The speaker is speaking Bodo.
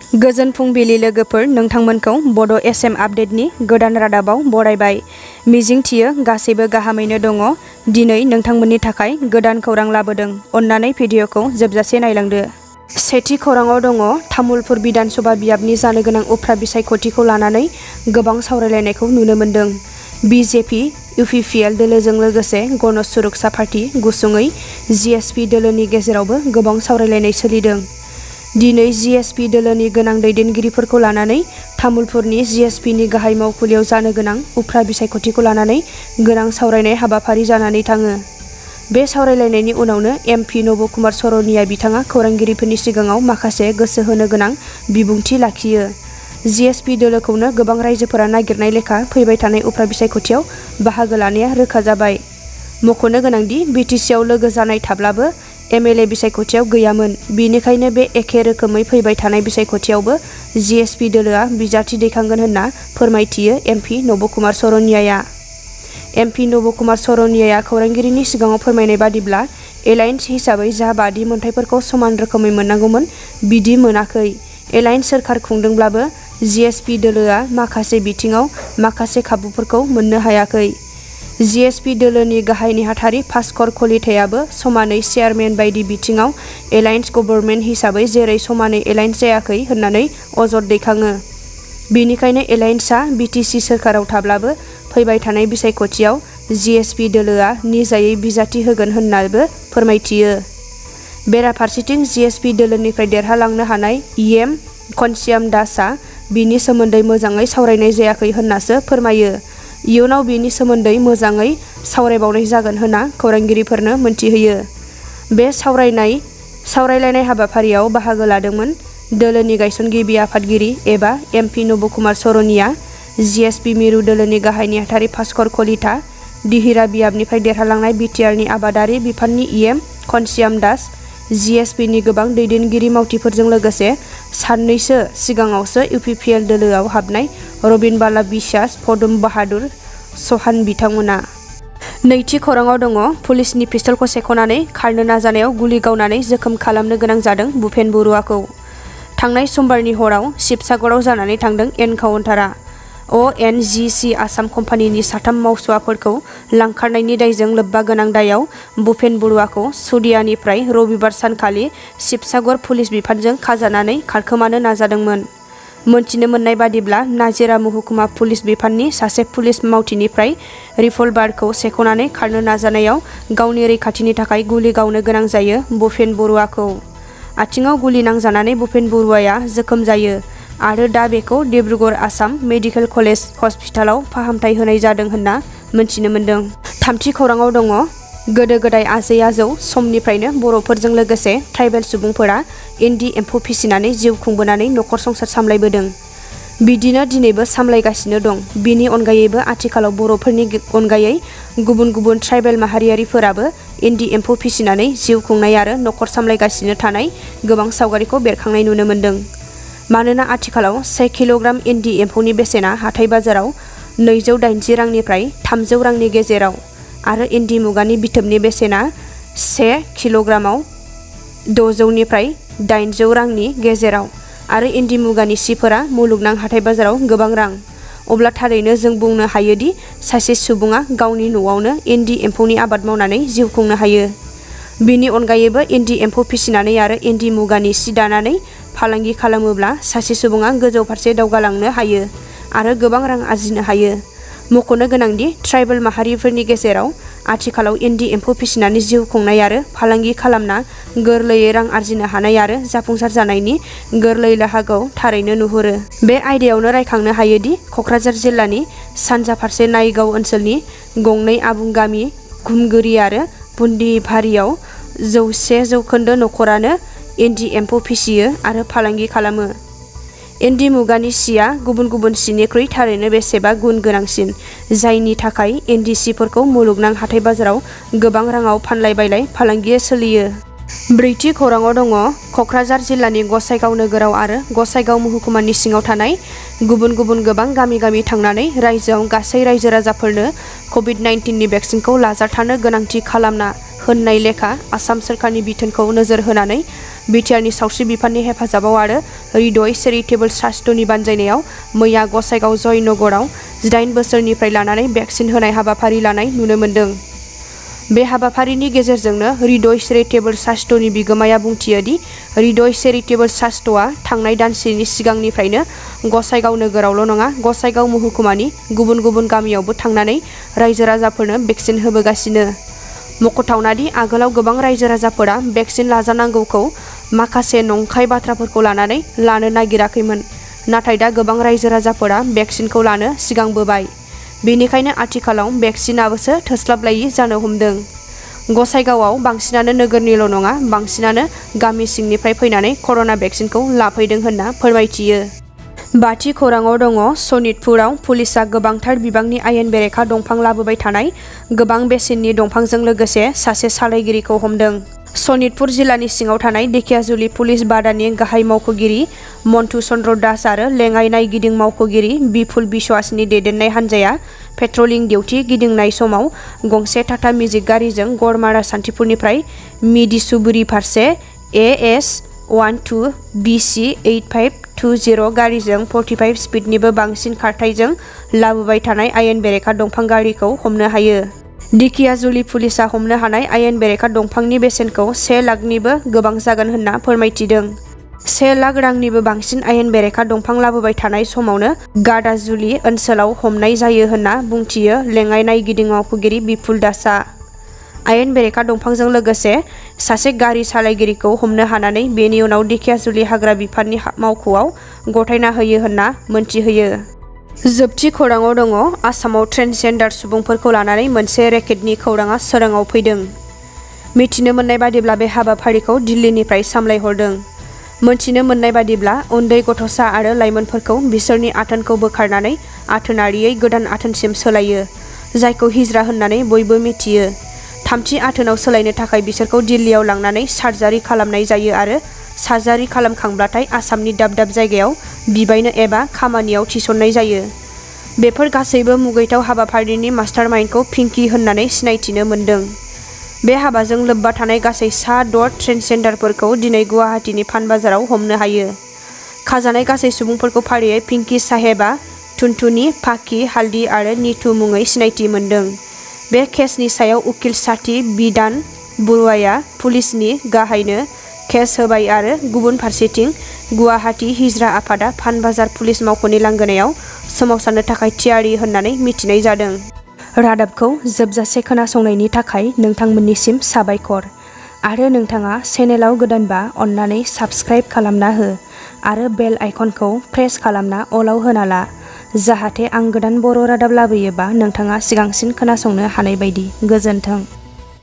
गोजोन फुंबिलि लोगोफोर, नोंथांमोनखौ बड' एसएम आपडेटनि गोदान रादाबाव बरायबाय। मिजिंथियो गासैबो गाहामैनो दङ। दिनै नोंथांमोननि थाखाय गोदान खौरां लाबोदों। अन्नानै भिडिअखौ जोबजासे नायलांदो। सेथि खौराङाव दङ तामुलपुर बिधानसभा बियाबनि जानो गोनां उफ्रा बिसायख'थिखौ लानानै गोबां सावरायलायनायखौ नुनो मोन्दों। बिजेपि इउपिपिएल दोलोजों लोगोसे गण सुरक्षा पार्टी गुसुङै जिएसपि दोलोनि गेजेरावबो गोबां सावरायलायनाय सोलिदों। दिनै जिएसपि दोलोनि गोनां दैदेनगिरिफोरखौ लानानै तामुलपुरनि जिएसपिनि गाहाय मावखुलियाव जानो गोनां उफ्रा बिसायख'थिखौ लानानै गोनां सावरायनाय हाबाफारि जानानै थाङो। बे सावरायलायनायनि उनावनो एमपि नब कुमार सरनिया बिथाङा खौरांगिरिफोरनि सिगाङाव माखासे गोसो होनो गोनां बिबुंथि लाखियो। जिएसपि दोलोखौनो गोबां रायजोफोरा नागिरनाय लेखा फैबाय थानाय उफ्रा बिसायख'थियाव बाहागो लानाया रोखा जाबाय। मख'नो गोनांदि बिटिसिआव लोगो जानाय थाब्लाबो एमएलए बिसायख'थियाव गैयामोन। बेनिखायनो बे एखे रोखोमै फैबाय थानाय बिसायख'थियावबो जिएसपि दोलोआ बिजाथि दैखांगोन होनना फोरमायथियो एमपि नब कुमार सरनियाया। एमपि नब कुमार सरनियाया खौरांगिरिनि सिगाङाव फोरमायनाय बादिब्ला एलायन्स हिसाबै जा बादि मोनथायफोरखौ समान रोखोमै मोननांगौमोन बिदि मोनाखै। एलायन्स सोरखार खुंदोंब्लाबो जिएसपि दोलोआ माखासे बिथिङाव माखासे खाबुफोरखौ मोननो हायाखै। जिएसपि दोलोनि गाहाय नेहाथारि भास्कर कलितायाबो समानै चेयारमेन बायदि बिथिङाव एलायन्स गभर्नमेन्ट हिसाबै जेरै समानै एलायन्स जायाखै होननानै अजद दैखाङो। बेनिखायनो एलायन्सआ बिटिसि सोरखाराव थाब्लाबो फैबाय थानाय बिसायख'थियाव जिएसपि दोलोआ निजायै बिजाथि होगोन होननाबो फोरमायथियो। बेराफारसेथिं जिएसपि दोलोनिफ्राय देरहालांनो हानाय इएम घनश्याम दासआ बिनि सोमोन्दै मोजाङै सावरायनाय जायाखै होननासो फोरमायो। इयुनाव बेनि सोमोन्दै मोजाङै सावरायबावनाय जागोन होनना खौरांगिरिफोरनो मोनथिहोयो। बे सावरायलायनाय हाबाफारियाव बाहागो लादोंमोन दोलोनि गायसनगिरि आफादगिरि एबा एमपि नब कुमार सरनिया, जिएसपि मिरु दोलोनि गाहाय नेहाथारि भास्कर कलिता, दिहिरा बियाबनिफ्राय देरहालांनाय बिटिआरनि आबादारि बिफाननि इएम घनश्याम दास, जिएसपिनि गोबां दैदेनगिरि मावथिफोरजों लोगोसे साननैसो सिगाङावसो इउपिपिएल दोलोआव हाबनाय रबिन बाला बिश्वास, पदुम बाहादुर चौहान बिथांमोना। नैथि खौराङाव दङ पुलिसनि पिस्तलखौ सेख'नानै खारनो नाजानायाव गुलि गावनानै जोखोम खालामनो गोनां जादों भुपेन बरुवाखौ। थांनाय समबारनि हराव शिबसागराव जानानै थांदों एनकाउन्टारआ। अएनजिसि आसाम कम्पानिनि साथाम मावसुवाफोरखौ लांखारनायनि दायजों लोब्बा गोनां दायाव भुपेन बरुवाखौ सुदियानिफ्राय रबिबार सानखालि शिबसागर पुलिस बिफानजों खाजानानै खारखोमानो नाजादोंमोन। मोनथिनो मोननाय बादिब्ला नाजिरा महकुमा पुलिस बिफाननि सासे पुलिस मावथिनिफ्राय रिभलभारखौ सेख'नानै खारनो नाजानायाव गावनि रैखाथिनि थाखाय गुलि गावनो गोनां जायो भुपेन बरुवाखौ। आथिङाव गुलि नांजानानै भुपेन बरुवाया जोखोम जायो आरो दा बेखौ डिब्रुगड़ आसाम मेडिकेल कलेज हस्पिटालाव फाहामथाय होनाय जादों होनना मोनथिनो मोन्दों। थामथि खौराङाव दङ गोदो गोदाय आजै आजौ समनिफ्रायनो बर'फोरजों लोगोसे ट्राइबेल सुबुंफोरा इन्दि एम्फौ फिसिनानै जिउ खुंबोनानै न'खर संसार सामलायबोदों। बिदिनो दिनैबो सामलायगासिनो दं। बिनि अनगायैबो आथिखालाव बर'फोरनि अनगायै गुबुन गुबुन ट्राइबेल माहारियारिफोराबो इन्दि एम्फौ फिसिनानै जिउ खुंनाय आरो न'खर सामलायगासिनो थानाय गोबां सावगारिखौ बेरखांनाय नुनो मोन्दों। मानोना आथिखालाव 1 किल'ग्राम इन्दि एम्फौनि बेसेना हाथाय बाजाराव 280 रांनिफ्राय 300 रांनि गेजेराव आरो इन्दि मुगानि बिथोबनि बेसेना 1 किल'ग्रामाव 600 निफ्राय 800 रांनि गेजेराव आरो इन्दि मुगानि सिफोरा मुलुगनां हाथाय बाजाराव गोबां रां। अब्ला थारैनो जों बुंनो हायोदि सासे सुबुङा गावनि न'आवनो इन्दि एम्फौनि आबाद मावनानै जिउ खुंनो हायो। बिनि अनगायैबो इन्दि एम्फौ फिसिनानै आरो इन्दि मुगानि सि दानानै फालांगि खालामोब्ला सासे सुबुङा गोजौ फारसे दावगालांनो हायो आरो गोबां रां आरजिनो हायो। मख'नो गोनांदि ट्राइबेल माहारिफोरनि गेजेराव आथिखालाव इन्दि एम्फौ फिसिनानै जिउ खुंनाय आरो फालांगि खालामना गोरलैयै रां आरजिनो हानाय आरो जाफुंसार जानायनि गोरलै राहाखौ थारैनो नुहुरो। बे आयदायावनो रायखांनो हायोदि क'क्राझार जिल्लानि सानजा फारसे नायगाव ओनसोलनि गंनै आबुं गामि घुमगुरि आरो बुन्दिभारियाव 100% न'खरानो इन्दि एम्फौ फिसियो आरो फालांगि खालामो। इन्दि मुगानि सिया गुबुन गुबुन सिनिख्रुइ थारैनो बेसेबा गुन गोनांसिन, जायनि थाखाय इन्दि सिफोरखौ मुलुगनां हाथाय बाजाराव गोबां राङाव फानलाय बायलाय फालांगि सोलियो। ब्रैथि खौराङाव दङ क'क्राझार जिल्लानि गसाइगाव नोगोराव आरो गसाइगाव महकुमानि सिङाव थानाय गुबुन गुबुन गोबां गामि थांनानै रायजोआव गासै रायजो राजाफोरनो कभिड-19 भेक्सिनखौ लाजाथारनो गोनांथि खालामना होननाय लेखा आसाम सोरखारनि बिथोनखौ नोजोर होनानै बिटिआरनि सावस्रि बिफाननि हेफाजाबाव आरो हृदय चेरिटेबल ट्रास्टनि बानजायनायाव मैया गसाइगाव जयनगराव 18 बोसोरनिफ्राय लानानै भेक्सिन होनाय हाबाफारि लानाय नुनो मोन्दों। बे हाबाफारिनि गेजेरजोंनो हृदय चेरिटेबल ट्रास्टनि बिगोमाया बुंथियो दि हृदय चेरिटेबल ट्रास्टआ थांनाय दानसेनि सिगांनिफ्रायनो गसाइगाव नोगोरावल' नङा गसाइगाव महकुमानि गुबुन गुबुन गामियावबो थांनानै रायजो राजाफोरनो भेक्सिन होबोगासिनो। मख'थावनादि आगोलाव गोबां रायजो राजाफोरा भेक्सिन लाजानांगौखौ माखासे नंखाय बाथ्राफोरखौ लानानै लानो नागिराखैमोन, नाथाय दा गोबां रायजो राजाफोरा भेक्सिनखौ लानो सिगांबोबाय। बेनिखायनो आथिखालाव भेक्सिनाबोसो थोस्लाबलायि जानो हमदों। गसाइगावआव बांसिनानो नोगोरनिल' नङा बांसिनानो गामि सिंनिफ्राय फैनानै कर'ना भेक्सिनखौ लाफैदों होनना फोरमायथियो। बाथि खौराङाव दङ सनितपुराव पुलिसआ गोबांथार बिबांनि आयेन बेरेखा दंफां लाबोबाय थानाय गोबां बेसेननि दंफांजों लोगोसे सासे सालायगिरिखौ हमदों। सनितपुर जिल्लानि सिङाव थानाय धेकियाजुलि पुलिस बादानि गाहाय मावख'गिरि मन्टु चन्द्र दास आरो लेङाइ नायगिदिं मावख'गिरि बिपुल बिश्वासनि दैदेननाय हान्जाया पेट्रलिं डिउटि गिदिंनाय समाव गंसे टाटा मेजिक गारिजों गड़मारा सान्थिपुरनिफ्राय मिडिसुबुरि फारसे AS12 BC 8520 गारिजों 45 स्पिडनिबो बांसिन खारथाइजों लाबोबाय थानाय आयेन बेरेखा दंफां गारिखौ हमनो हायो। धेकियाजुलि पुलिसआ हमनो हानाय आयेन बेरेखा दंफांनि बेसेनखौ 1 लाखनिबो गोबां जागोन होनना फोरमायथिदों। 1 लाख रांनिबो बांसिन आयेन बेरेखा दंफां लाबोबाय थानाय समावनो गादाजुलि ओनसोलाव हमनाय जायो होनना बुंथियो लेङाइ नायगिदिं मावख'गिरि बिपुल दासआ। आयेन बेरेखा दंफांजों लोगोसे सासे गारि सालायगिरिखौ हमनो हानानै बेनि उनाव धेकियाजुलि हाग्रा बिफाननि मावख'आव गथायना होयो होनना मोनथिहोयो। जोबथि खौराङाव दङ आसामाव ट्रेन्सजेन्डार सुबुंफोरखौ लानानै मोनसे रेकेटनि खौराङा सोराङाव फैदों। मिथिनो मोननाय बादिब्ला बे हाबाफारिखौ दिल्लीनिफ्राय सामलायहरदों। मोनथिनो मोननाय बादिब्ला उन्दै गथ'सा आरो लाइमोनफोरखौ बिसोरनि आथोनखौ बोखारनानै आथोनारियै गोदान आथोनसिम सोलायो, जायखौ हिज्रा होननानै बयबो मिथियो। थामथि आथोनाव सोलायनो थाखाय बिसोरखौ दिल्लीयाव लांनानै सार्जारि खालामनाय जायो आरो सार्जारि खालामखांब्लाथाय आसामनि दाब दाब जायगायाव बिबायनो एबा खामानियाव थिसननाय जायो। बेफोर गासैबो मुगैथाव हाबाफारिनि मास्टारमाइन्डखौ पिंकी होननानै सिनायथिनो मोन्दों। बे हाबाजों लोब्बा थानाय गासै सा 6 ट्रेन्सजेन्डारफोरखौ दिनै गुवाहाटीनि फानबाजाराव हमनो हायो। खाजानाय गासै सुबुंफोरखौ फारियै पिंकी साहेबा टुनटुनी, पाखी, हालदी आरो नीतू मुङै सिनायथि मोन्दों। बे केसनि सायाव उकिल साथि बिधान बरुवाया पुलिसनि गाहायनो केस होबाय आरो गुबुन फारसेथिं गुवाहाटी हिज्रा आफादा फानबाजार पुलिस मावख'नि लांगोनायाव सोमावसारनो थाखाय थियारि होननानै मिथिनाय जादों। रादाबखौ जोबजासे खोनासंनायनि थाखाय नोंथांमोननिसिम साबायखर। आरो नोंथाङा चेनेलाव गोदानबा अन्नानै साबस्क्राइब खालामना हो आरो बेल आइकनखौ प्रेस खालामना अलाव होना ला, जाहाथे आं गोदान बर' रादाब लाबोयोबा नोंथाङा सिगांसिन खोनासंनो हानाय बायदि। गोजोन्थों।